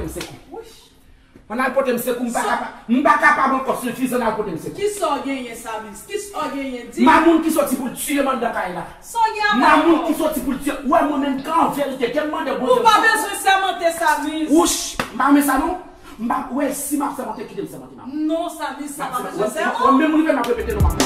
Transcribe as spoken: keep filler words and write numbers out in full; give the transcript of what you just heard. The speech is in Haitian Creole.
Sekou. Ann al pote m sekou, m pa kapab, m pa kapab ankò, sifize, ann al pote m sekou. Kisa w genyen, Samis? Kisa w genyen? Di. Mamoun ki soti pou l tiye m anndan kay la. Sa w gen avè m ankò? Mamoun ki soti pou l tiye. Ou wè mwen menm, kan an verite, ke m mande Bondye. Ou pa bezwen sèmante, Samis. Wouch, m pa renmen sa non. M pa, wè, si m ap sèmante, kite m sèmante, mamoun. Non, Samis, sa pa bezwen sèmante. Wè, menm rive m ap repete non, mamoun.